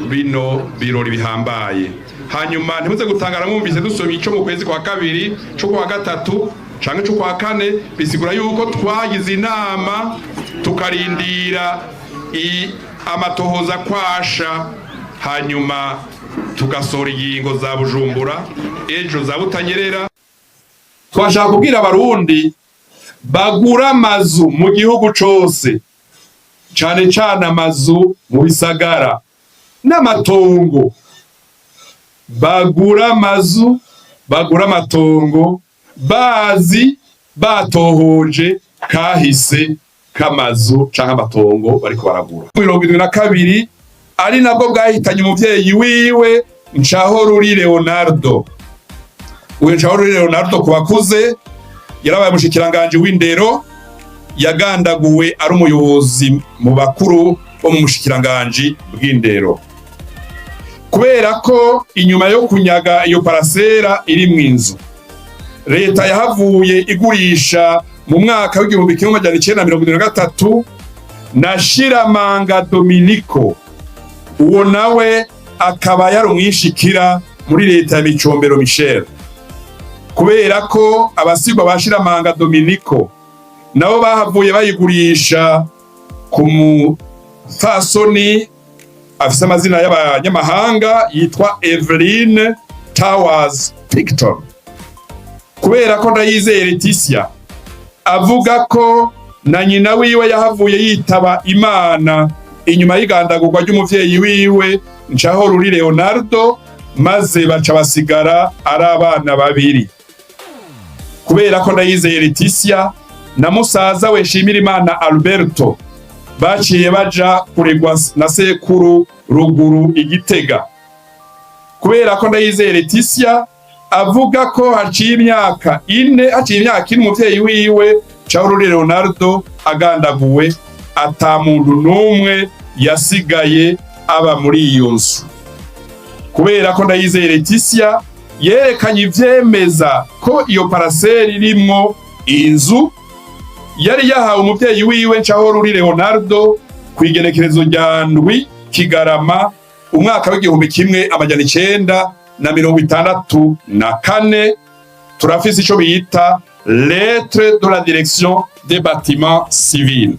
Bino birori bihambaye. Hanyuma ntimuze gutangara mwumvise dusomye ico mu kwezi kwa kabiri, co kwa gatatu canke co kwa kane. Bisigura yuko twagize inama, tukarindira amatohoza kwasha, hanyuma tugasohora ingingo za Bujumbura, ejo za Butanyerera. Twashaka kubwira Abarundi bagura amazu mu gihugu cose, cane cane amazu mu bisagara n'amatongo, bagura amazu, bagura amatongo bazi, batohoje kahise k'amazu canke amatongo bariko baragura. 72 ari nabwo bwahitanye umuvyeyi wiwe Nshahoruri Leonardo. Uyu Nshahoruri Leonardo, ku bakuze, yarabaye umushikiranganji w'indero, yagandaguwe ari umuyobozi mu bakuru bo mu mushikiranganji bw'indero. Kubera ko inyuma yo kunyaga iyo parasera iri mu inzu, leta yahavuye igurisha mu mwaka w'1973 na Shiramanga Dominico, uwo nawe akaba yari umwishikira muri leta ya Micombero Michel. Kubera ko abasigwa ba Shiramanga Dominico nabo bahavuye bayigurisha ku mufasoni afise amazina y'abanyamahanga yitwa Eveline Towers Picton. Kubera ko Ndayizeye Leticia avuga ko na nyina wiwe yahavuye yitaba Imana inyuma y'igandagurwa ry'umuvyeyi wiwe Nshahoruri Leonardo, maze baca basigara ari abana babiri. Kubera ko Ndayizeye Leticia na musaza we Shimirimana Alberto baciye baja kuregwa na sekuru ruguru Igitega. Kubera ko Ndayizeye Leticia avuga ko haciye imyaka 4 umuvyeyi wiwe Nshahoruri Leonardo agandaguwe, ata muntu n'umwe yasigaye aba muri iyo nzu. Kubera ko Ndayizeye Leticia yerekanye ivyemeza ko iyo paraseri irimwo inzu yari yahawe umuvyeyi wiwe Nshahoruri Leonardo kw'igenekerezo rya 7 Kigarama umwaka w'1964, turafise ico bita lettre de la direction des bâtiments civils.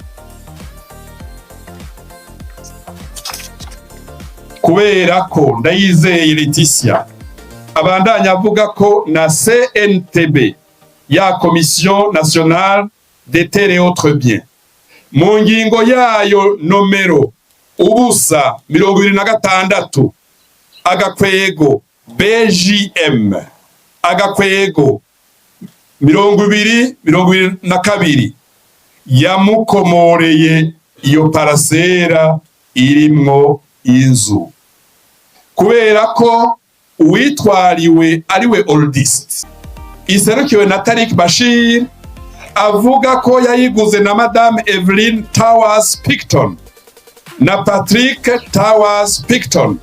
Kubera ko Ndayizeye Leticia abandanya avuga ko na CNTB, ya Commission nationale des terres et autres biens, mu ngingo yayo nomero 026-BJM-2022 yamukomoreye iyo parasera irimwo inzu. Kubera ko uwitwariwe ariwe Oldist iserukiwe na Tarik Bashir avuga ko yayiguze na Madame Evelyn Towers Picton na Patrick Towers Picton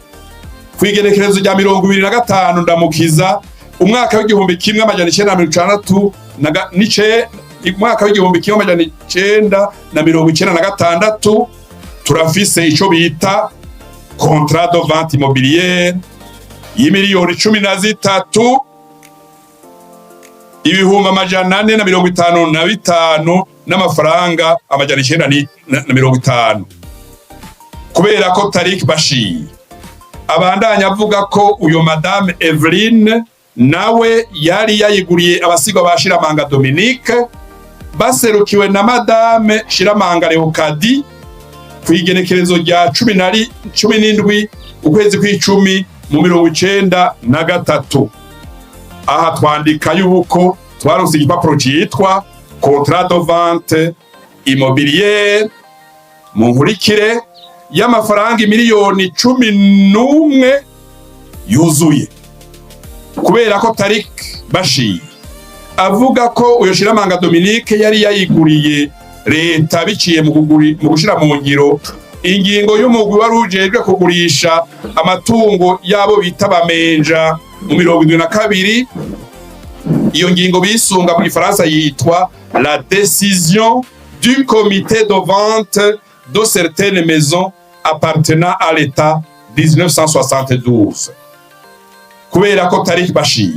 kw'igenekerezo rya 25 Ndamukiza umwaka w'1960 umwaka w'1996, turafise ico bita contrat de vente immobilière y'imiliyoni 13 455 n'amafaranga 950. Kubera ko Tarik Bashir abandanya avuga ko uyo Madame Eveline nawe yari yayiguriye abasigwa ba Shiramanga Dominique baserukiwe na Madame Shiramanga Leokadi kw'igenekerezo rya 17 ukwezi kw'icumi mu 93, aha twandika yuko twaronse igipapuro citwa contrat de vente immobilière mu nkurikire y'amafaranga 11 miliyoni yuzuye. Kubera ko Tarik Bashir avuga ko uyo Shiramanga Dominique yari yayiguriye leta biciye mu gushira mu ngiro ingingo y'umugwi wari ujejwe kugurisha amatungo y'abo bita bamenja mu 72, iyo ngingo bisunga mu gifaransa yitwa la décision du comité de vente de certaines maisons appartenant à l'État. 1972. Kubera ko Tarik Bashir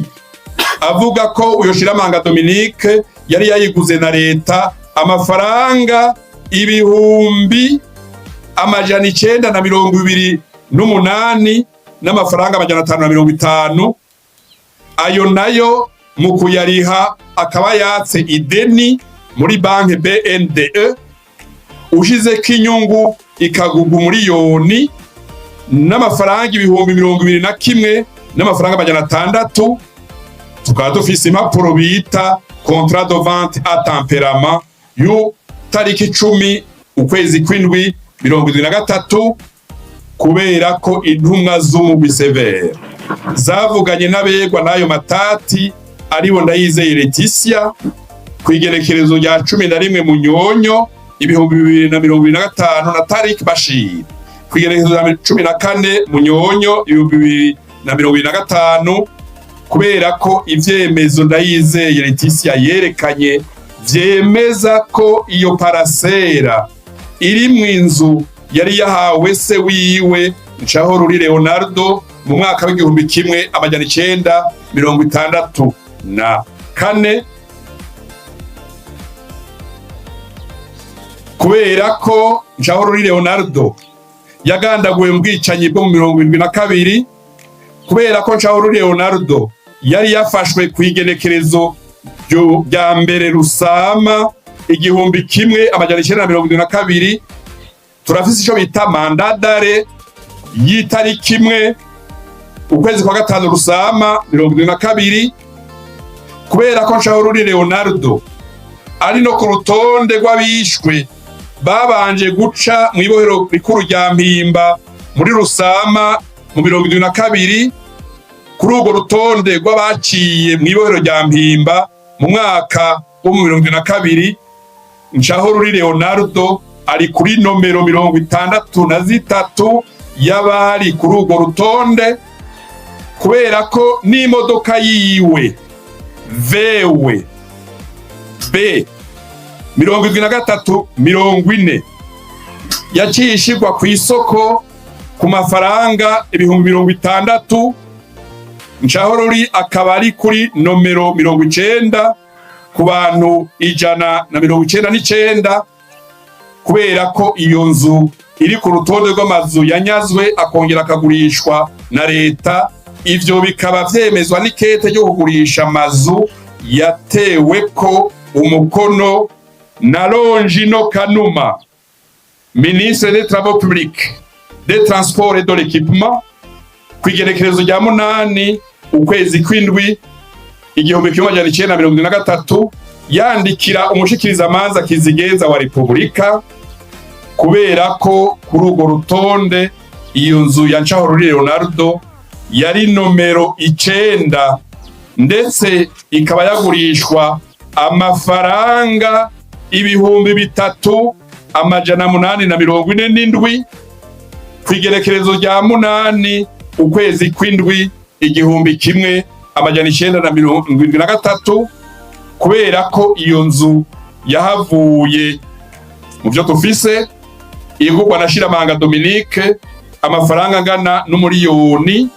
avuga ko uyo Shiramanga Dominique yari yayiguze na leta amafaranga 928 n'amafaranga 550, ayo nayo mu kuyariha akaba yatse ideni muri banki BNDE, ushizeko inyungu ikagugwa 1 000 000 n'amafaranga 21 600, tukaba dufise impapuro bita contrat de vente à tempérament yu tariki 10 ukwezi kw'indwi 73. Kubera ko intumwa z'umugwi CVR zavuganye n'abegwa n'ayo matati, aribo Ndayizeye Leticia, kw'igenekerezo rya 11 Munyonyo 2025 na Tarik Bashir kw'igenekerezo rya 14 Munyonyo 2025, kubera ko ivyemezo Ndayizeye Leticia yerekanye vyemeza ko iyo parasera iri mu inzu yari yahawe se wiwe Nshahoruri Leonardo mu mwaka w'1964, kubera ko Nshahoruri Leonardo yagandaguwe mu bwicanyi bwo mu 72, kubera ko Nshahoruri Leonardo yari yafashwe ku igenekerezo rya 1 Rusama 1972, turafise ico bita mandat d'arrêt y'itariki 1 ukwezi kwa gatanu Rusama 72, kubera ko Nshahoruri Leonardo ari no ku rutonde rw'abishwe babanje guca mu ibohero rikuru rya Mpimba muri Rusama mu 72, kuri urwo rutonde rw'abaciye mu ibohero rya Mpimba mu mwaka wo mu 72, Nshahoruri Leonardo ari kuri nomero 63 y'abari kuri urwo rutonde, kubera ko n'imodoka yiwe VW B 7340 yaciye ishirwa ku isoko ku mafaranga 60 000, Nshahoruri akaba ari kuri nomero 90 ku bantu 199, kubera ko iyo nzu iri ku rutonde rw'amazu yanyazwe akongera akagurishwa na leta, ivyo bikaba vyemezwa n'ikete ryo kugurisha amazu yatewe ko umukono na Longino Kanuma, ministre des Travaux publics, des Transports et de l'Équipement, kw'igenekerezo rya 8 ukwezi kw'indwi 1973, yandikira umushikirizamanza kizigenza wa Repubulika, kubera ko kuri urwo rutonde iyo nzu ya Nshahoruri Leonardo yari nomero 9, ndetse ikaba yagurishwa amafaranga 3847 kw'igerekerezo rya 8 ukwezi kw'indwi 1973, kubera ko iyo nzu yahavuye mu byo tufise igurwa na Shiramanga Dominique amafaranga angana n'1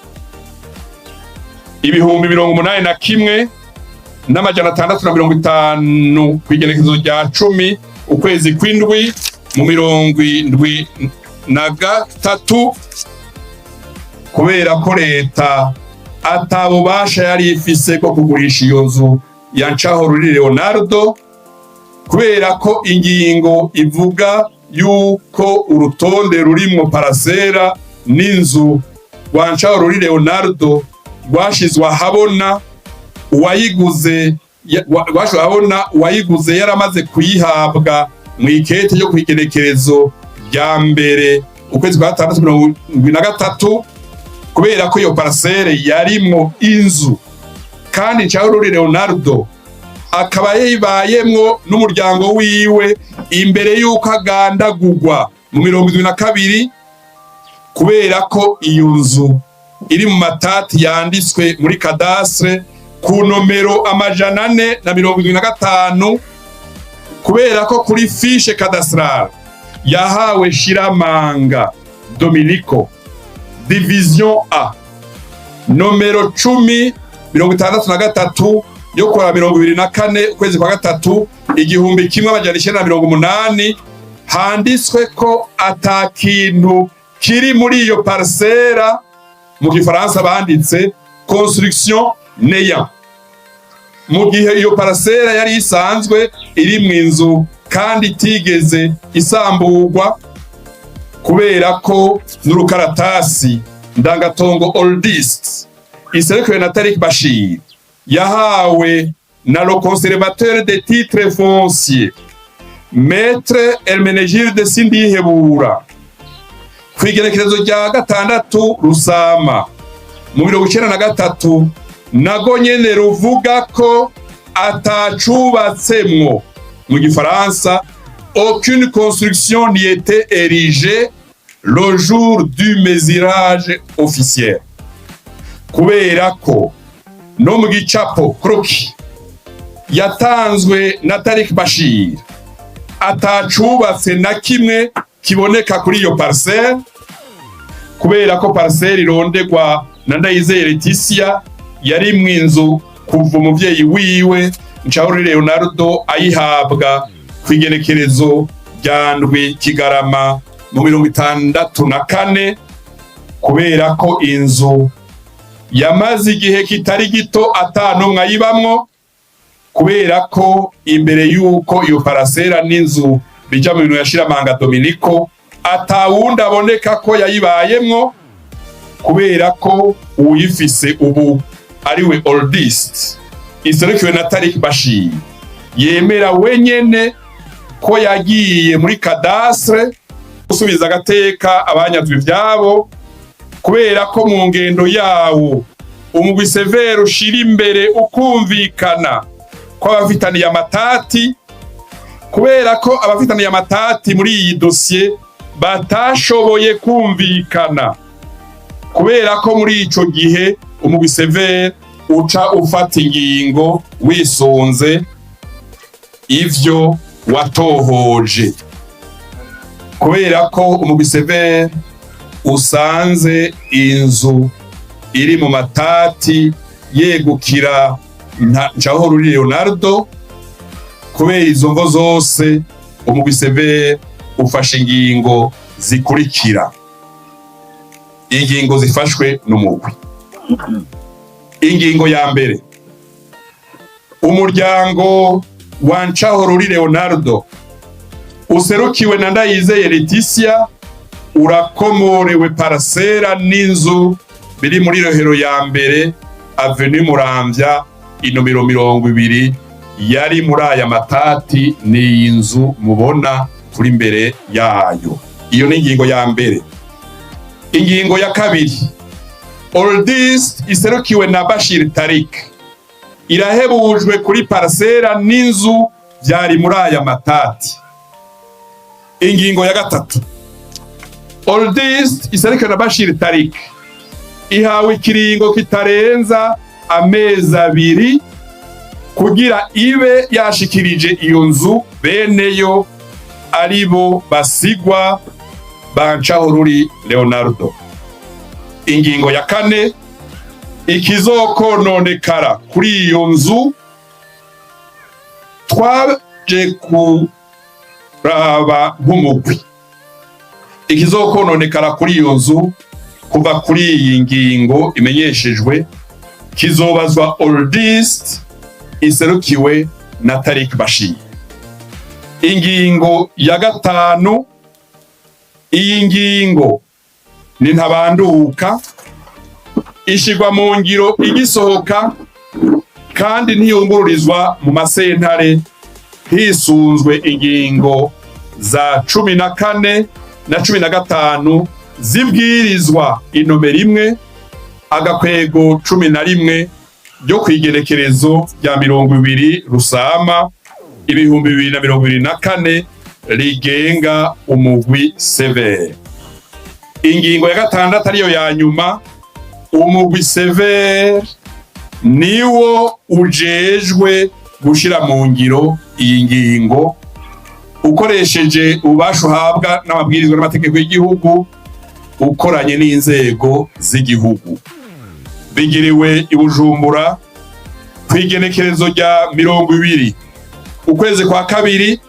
081 650 kw'igerekezo rya 10 ukwezi kw'indwi mu 73, kubera ko leta atabubasha yari ifise bwo kugurisha iyo nzu ya Nshahoruri Leonardo, kubera ko ingingo ivuga yuko urutonde rurimwo parasera n'inzu rwa Nshahoruri Leonardo rwashizwe ahabona uwayiguze rwashizwe ahabona uwayiguze yaramaze kuyihabwa mu ikete ryo kw'igenekerezo rya 1 ukwezi kwa gatandatu 73, kubera ko iyo parasere yarimwo inzu kandi Nshahoruri Leonardo akaba yayibayemwo n'umuryango wiwe imbere y'uko agandagurwa mu 72, kubera ko iyo nzu iri mu matati yanditswe muri cadastre ku nomero 475, kubera ko kuri fiche cadastrale yahawe Shiramanga Dominico Division A, nomero 1063 yo kuwa 24 ukwezi kwa gatatu 1980, handitswe ko ata kintu kiri muri iyo parcelle. Mu gifaransa banditse "construction néant", mu gihe iyo parcelle yari isanzwe iri mu inzu kandi itigeze isamburwa, kubera ko n'urukaratasi ndangatongo Oldist iserukiwe na Tarik Bashir yahawe na le conservateur des titres fonciers, Maître Hermenegilde Sindihebura, kw'igenekerezo rya 6 Rusama mu 93, nago nyene ruvuga ko atacubatsemwo, mu gifaransa "aucune construction n'y était érigée le jour du mesurage officiel", kubera ko no mu gicapo croquis yatanzwe na Tarik Bashir atacubatse na kimwe kiboneka kuri iyo parcelle, kubera ko parcelle irondegwa na Ndayizeye Leticia yari mu inzu kuva umuvyeyi wiwe Nshahuri Leonardo ayihabwa ku igenekerezo rya 7 Kigarama mu 64, kubera ko inzu yamaze igihe kitari gito atanumwe ayibamwo, kubera ko imbere y'uko iyo parcelle n'inzu bija mu bintu ya Shiramanga Dominico atawundi aboneka ko yayibayemwo, kubera ko uwuyifise ubu ariwe Oldist iserukiwe na Tarik Bashir yemera wenyene ko yagiye muri cadastre gusubiza agateka abanyazwe ivyabo, kubera ko mu ngendo yawo umugwi CVR ushira imbere ukumvikana kw'abafitaniye amatati, kubera ko abafitaniye amatati muri iyi dosiye batashoboye kumvikana, kubera ko muri ico gihe umugwi CVR uca ufata ingingo wisunze ivyo watohoje, kubera ko umugwi CVR usanze inzu iri mu matati yegukira Ncahoruri Leonardo. Kubera izo mvo zose, umugwi CVR ufashe ingingo zikurikira. Ingingo zifashwe n'umugwi: ingingo ya mbere, umuryango wa Ncahoruri Leonardo userukiwe na Ndayizeye Leticia urakomorewe parcelle n'inzu biri muri Rohero ya mbere, Avenue Muramvya, inomero 20, yari muri aya matati. Ni iyi nzu mubona turi imbere yayo. Iyo ni ingingo ya mbere. Ingingo ya kabiri, Oldist iserukiwe na Bashir Tarik irahebujwe kuri parcelle n'inzu byari muri aya matati. Ingingo ya gatatu, Oldist iserukiwe na Bashir Tarik ihawe ikiringo kitarenza amezi 2 kugira ibe yashikirije iyo nzu beneyo, aribo basigwa ba Ncahoruri Leonardo. Ingingo ya kane, ikizokononekara kuri iyo nzu twaje kuraba nk'umugwi, ikizokononekara kuri iyo nzu kuva kuri iyi ngingo imenyeshejwe kizobazwa Oldist iserukiwe na Tarik Bashir. Ingingo ya gatanu, iyi ngingo ni ntabanduka, ishigwa mu ngiro igisohoka kandi ntiyungururizwa mu masentare, hisunzwe ingingo za 14 na 15 zibwirizwa inomero 1-11 ryo kwigerekerezo rya 20 Rusama 2024 rigenga umugwi CVR. Ingingo ya gatandatu ariyo ya nyuma, umugwi CVR niwo ujejwe gushira mu ngiro iyi ngingo ukoresheje ububasha uhabwa n'amabwirizwa n'amategeko y'igihugu. Ukoranye n'inzego z'igihugu, bigiriwe i Bujumbura kw'igenekerezo rya 20 ukwezi kwa kabiri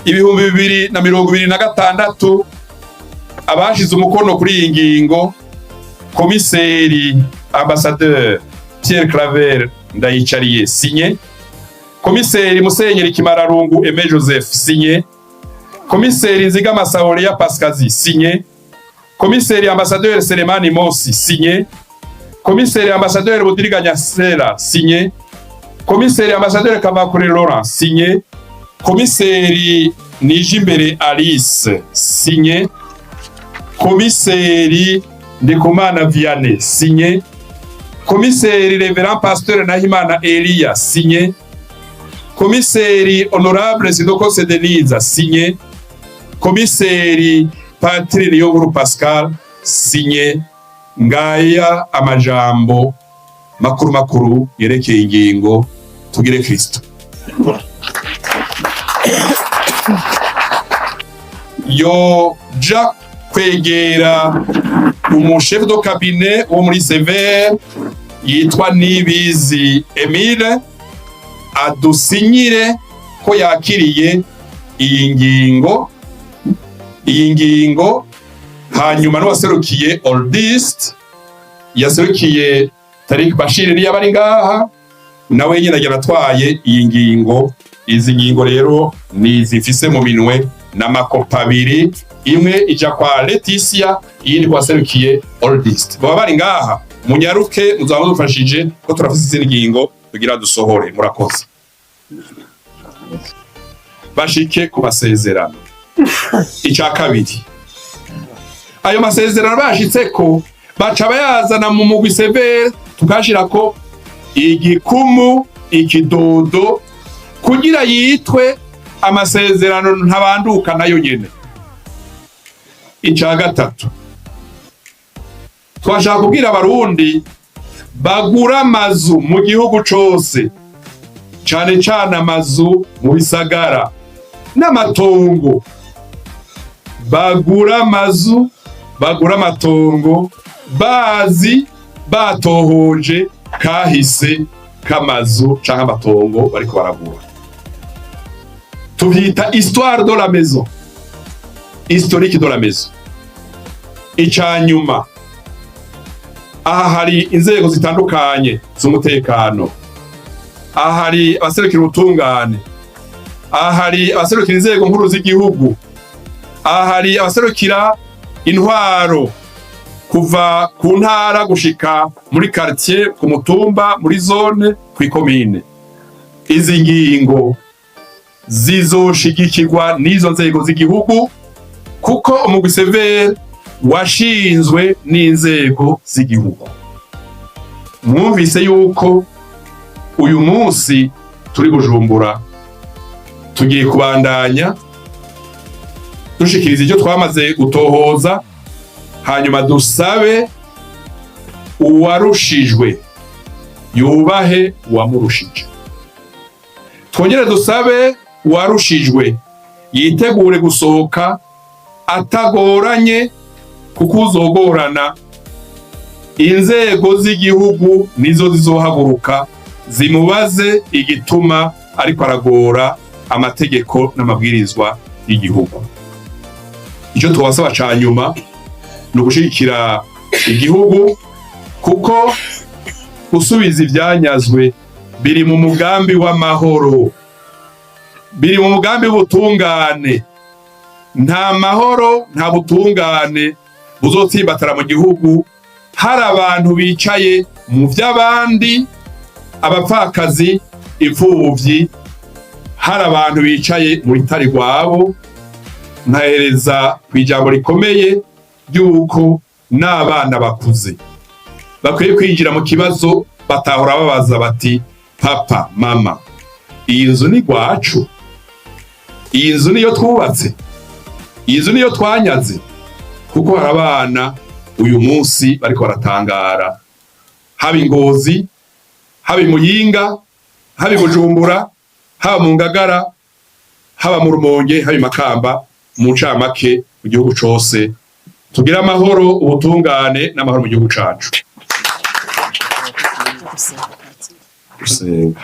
2026. Abashize umukono kuri iyi ngingo: komiseri ambassadeur Pierre Claver Ndayicariye, signé; komiseri Musenyeri Kimararungu Aimé Joseph, signé; komiseri Nzigama Saoleya Pascazi, signé; komiseri ambassadeur Selemani Mosi, signé; komiseri ambassadeur Budiriganya Sera, signé; komiseri ambassadeur Kavakure Laurent, signé; komiseri Nijimbere Alice, signé; komiseri Ndikumana Vianney, signé; komiseri Révérend Pasteur Nahimana Elia, signé; komiseri Honorable Sidokose Denise, signé; komiseri Patri Niyonkuru Pascal, signé. Ngaya amajambo makuru makuru yerekeye ingingo. Tugire Kristo. Yoja kwegera umu chef de cabinet wo muri CVR yitwa Nibizi Emile, adusinyire ko yakiriye iyi ngingo, iyi ngingo. Hanyuma n'uwaserukiye Oldist, yaserukiye Tarik Bashir, niyo abari ngaha, nawe nyine agira atwaye iyi ngingo. Izi ngingo rero ni zifise mu minwe n'amakopa abiri, imwe ija kwa Leticia, iyindi kwa serukiye Oldist. Baba bari ngaha, munyaruke, muzaba mudufashije ko turafise izindi ngingo tugira dusohore. Murakoze. Bashike ku masezerano. Icya kabiri, ayo masezerano bashitseko, baca bayazana mu mugwi CVR, tukashirako igikumu, ikidodo, kugira yitwe amasezerano ntabanduka nayo nyene. Icya gatatu, twashaka kubwira Abarundi bagura amazu mu gihugu cose, cane cane amazu mu bisagara n'amatongo, bagura amazu, bagura amatongo bazi, batohoje kahise k'amazu canke amatongo bariko baragura. Tuvyita histoire de la maison, historique de la maison. Icanyuma, aha hari inzego zitandukanye z'umutekano, aha hari abaserukira ubutungane, aha hari abaserukira inzego nkuru z'igihugu, aha hari abaserukira intwaro kuva ku ntara gushika muri quartier, ku mutumba, muri zone, kw'ikomine. Izi ngingo zizoshigikirwa n'izo nzego z'igihugu, kuko umugwi CVR washinzwe n'inzego z'igihugu. Mwumvise yuko uyu munsi turi Bujumbura, tugiye kubandanya dushikiriza icyo twamaze gutohoza, hanyuma dusabe uwarushijwe yubahe uwamurushije, twongere dusabe uwarushijwe yitegure gusohoka atagoranye, kuko uzogorana inzego z'igihugu nizo zizohaguruka zimubaze igituma ariko aragora amategeko n'amabwirizwa y'igihugu. Icyo tubasaba ca nyuma ni ugushigikira igihugu, kuko gusubiza ivyanyazwe biri mu mugambi w'amahoro, biri mu mugambi w'ubutungane. Nta mahoro, nta butungane buzotsimbatara mu gihugu hari abantu bicaye mu vy'abandi, abapfakazi, imfuvyi, hari abantu bicaye mu bitari rwabo. Nkahereza ku ijambo rikomeye ry'uko n'abana bakuze bakwiye kwinjira mu kibazo, batahora babaza bati: "Papa, mama, iyi nzu ni rwacu? Iyi nzu niyo twubatse? Iyi nzu niyo twanyaze?" Kuko hari abana uyu munsi bariko baratangara, haba i Ngozi, haba i Muyinga, haba i Bujumbura, haba mu Ngagara, haba mu Rumonge, haba i Makamba, mu ncamake mu gihugu cose. Tugire amahoro, ubutungane n'amahoro mu gihugu cacu. Gusenga.